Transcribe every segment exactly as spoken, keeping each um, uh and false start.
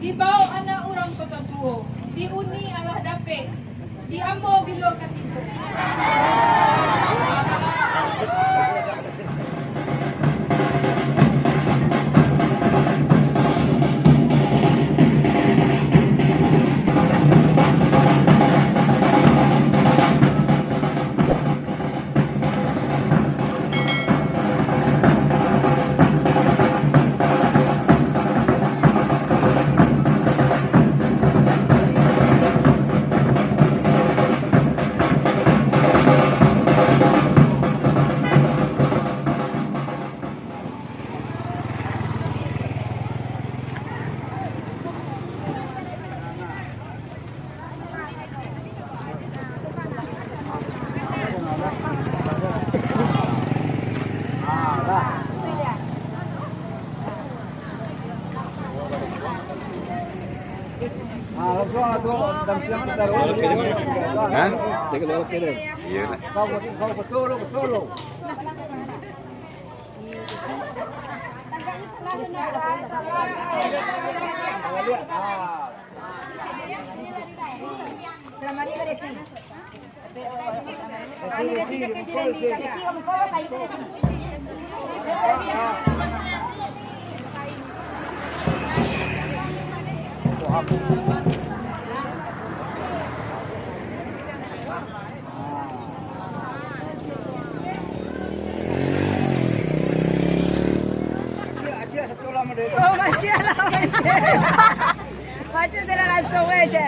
Dibao anak urang koto tuo, di uni alah dapek, di ambo bilo ka tibo. Hah? Jaga luar film. Iya lah. Oh, macam lah, macam. Macam saya langsung aja.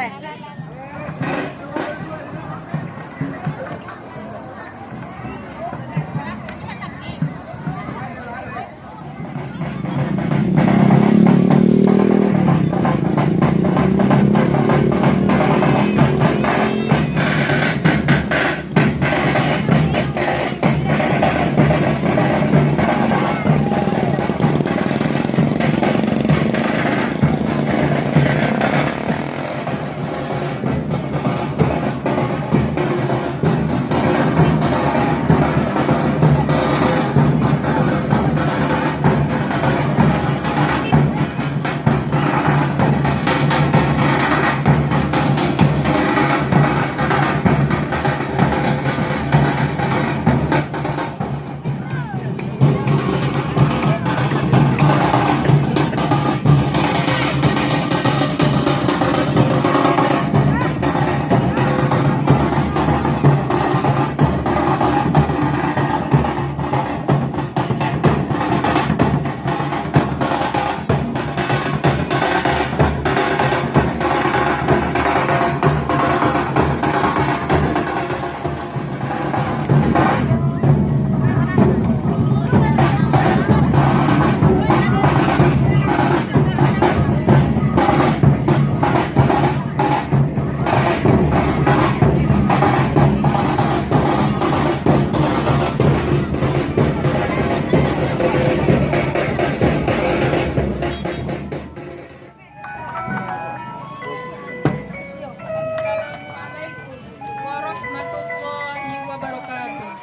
Assalamualaikum warahmatullahi wabarakatuh.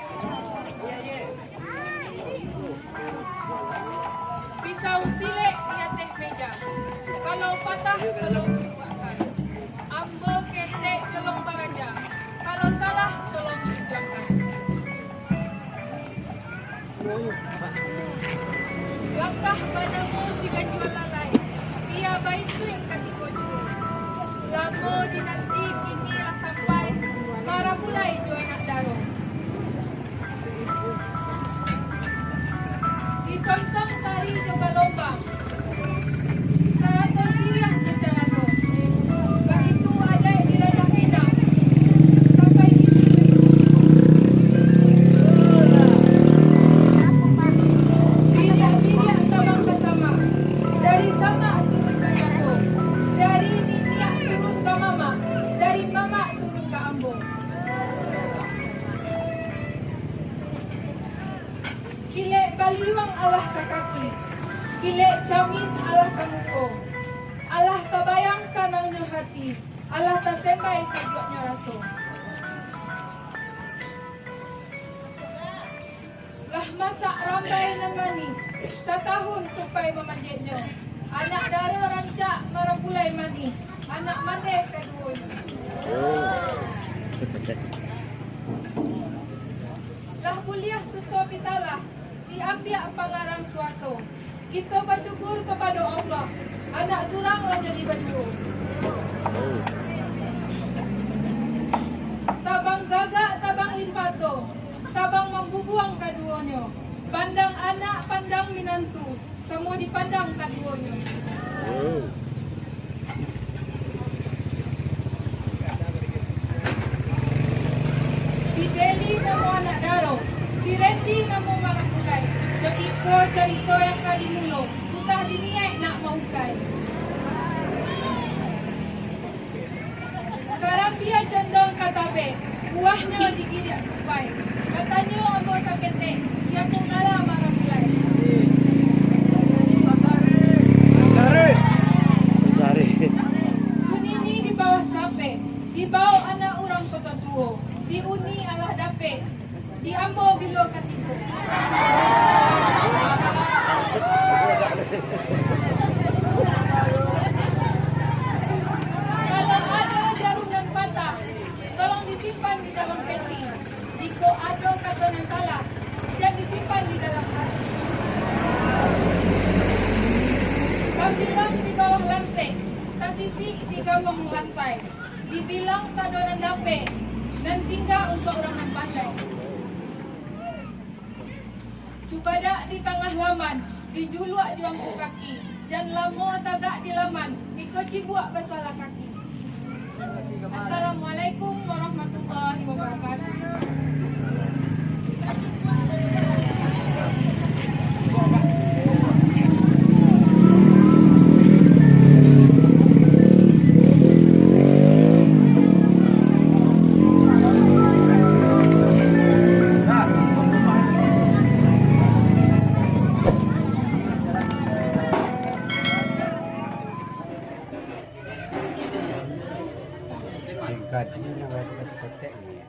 Pisau silek di ateh meja. Kalau patah, tolong diubahkan. Ambo ketek jolong baraja. Kalau salah, tolong tunjuakkan. Langkah banamo si ganjuang lalai, dia baisuak ka tibo juo. Lamo dinanti kini lah sampai, marapulai jo anak daro. Disonsong tari jo balombang, sarato siriah jo carato. Baitu adaik di ranah Minang, sampai kini. Biriak-biriak samak ka samak, dari samak turun ka jako, dari niniak turun ka mamak, dari mamak turun ka ambo. Kilek baliuang alah ka kaki, kilek camin alah ka muko, alah tabayang sanangnyo hati, alah tasembai sajuaknyo raso. Lah masak rambai nan manih, satahun tupai mamanjeknyo, anak daro rancak marapulai Anak mandeh kaduonyo. Lah buliah suto pitalah, diambiak pangarang suaso. Kito basyukur kapado Allah, anak surang lah jadi baduo. Tabang gagak, tabang air mato, tabang mambubuang kaduonyo. Pandang anak, pandang minantu, samo dipandang kaduonyo. Si Deli namo anak daro, si Randy namo marapulai. Jo iko carito yang ka dimulo, usah diniaik nak maukai. Karambia condong ka tabek, buahnyo digiriak tupai. Batanyo ambo saketek, sia ko gala marapulai? Kunini di bawah sapek, dibaok anak urang koto tuo, di uni alah dapek, di ambo bilo ka tibo. Kalau ado jarum nan patah, tolong disimpan di dalam peti. Jikok ado kato nan salah, jan disimpan di dalam hati. Sambilan di bawah lansek, tasisik di gawang lantai. Dibilang sado nan dapek, nan tingga untuak urang nan pandai. Cubadak di tangah laman, dijuluak jo angku kaki, jan lamo tagak di laman, iko cibuak basalah kaki. Assalamualaikum warahmatullahi wabarakatuh. Singkat, ini yang lagi kotek ni.